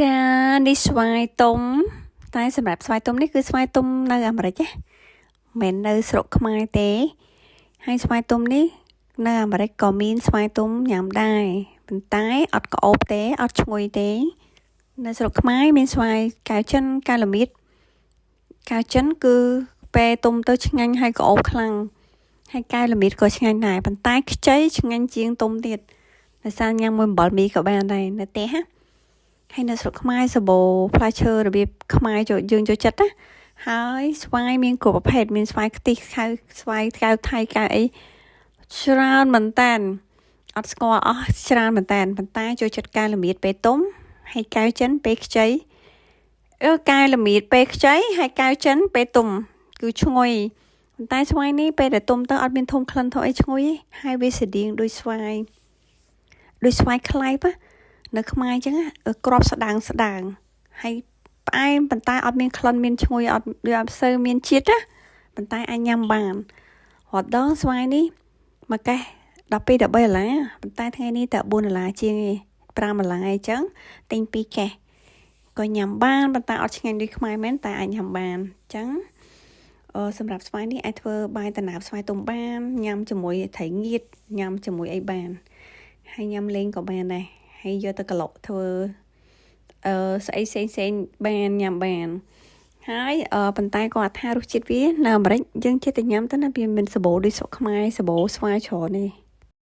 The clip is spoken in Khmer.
ចានេះស្វាយទុំតែសម្រាប់ស្វាយទុំនេះគឺស្វាយទុំនៅអាមេរិកណាមិនមែននៅស្រុកខ្មែរទេហើយស្វាយទុំនេះនៅអាមេរិកក៏មានស្វាយទុំញ៉ាំដែរប៉ុន្តែអត់ក្អូបទេអត់ឈ្ងុយទេនៅស្រុកខ្មែរមានស្វាយកែវចិនកែវល្មៀតកែវចិនគឺពេលទុំទៅឆ្ងាញ់ហើយក្អូបខ្លាំងហើយកែវល្មៀតក៏ឆ្ងាញ់ដែរប៉ុន្តែខ្ចីឆ្ងាញ់ជាងទុំទៀតដោយសារញ៉ាំមួយអំបិលមីក៏បានដែរនៅផ្ទះណាហើយនៅស្រុកខ្មែរសបោផ្លែឈើរបៀបខ្មែរចូលយើងចូលចិត្តណាហើយស្វាយមានគ្រប់ប្រភេទមានស្វាយខ្ទិះខៅស្វាយកែវថៃកែវអីច្រើនមែនតើអត់ស្គាល់អស់ច្រើនមែនតើប៉ុន្តែចូលចិត្តកែវល្មៀតពេលទុំហើយកែវចិនពេលខ្ចីអឺកែវល្មៀតពេលខ្ចីហើយកែវចិនពេលទុំគឺឈ្ងុយប៉ុន្តែស្វាយនេះពេលដែលទុំទៅអត់មានធំក្លិនធំអីឈ្ងុយទេហើយវាស្តៀងដូចស្វាយដូចស្វាយខ្លែបនៅខ្មែរអញ្ចឹងក្របស្ដាងស្ដាងហើយផ្អែមប៉ុន្តែអត់មានក្លិនមានឈ្ងុយអត់ដូចអត់សូវមានជាតិណាប៉ុន្តែអាចញ៉ាំបានរត់ដងស្វាយនេះមួយកេះ12 13ដុល្លារប៉ុន្តែថ្ងៃនេះតែ4ដុល្លារជាងឯង5ដុល្លារអីចឹងទិញ2កេះក៏ញ៉ាំបានប៉ុន្តែអត់ឆ្ងាញ់ដូចខ្មែរមែនតែអាចញ៉ាំបានអញ្ចឹងអឺសម្រាប់ស្វាយនេះអាចធ្វើបាយតំណាបស្វាយទុំបានញ៉ាំជាមួយត្រីងៀតញ៉ាំជាមួយអីបានហើយញ៉ាំលេងក៏បានដែរហើយយកទៅក្លុកធ្វើអឺស្អីផ្សេងផ្សេងបានញ៉ាំបានហើយអឺប៉ុន្តែគាត់ថារសជាតិវានៅអាមេរិកយើងចេះតែញ៉ាំទៅណាវាមិនសបោដូចស្រុកខ្មែរសបោស្វាយច្រើនទេ។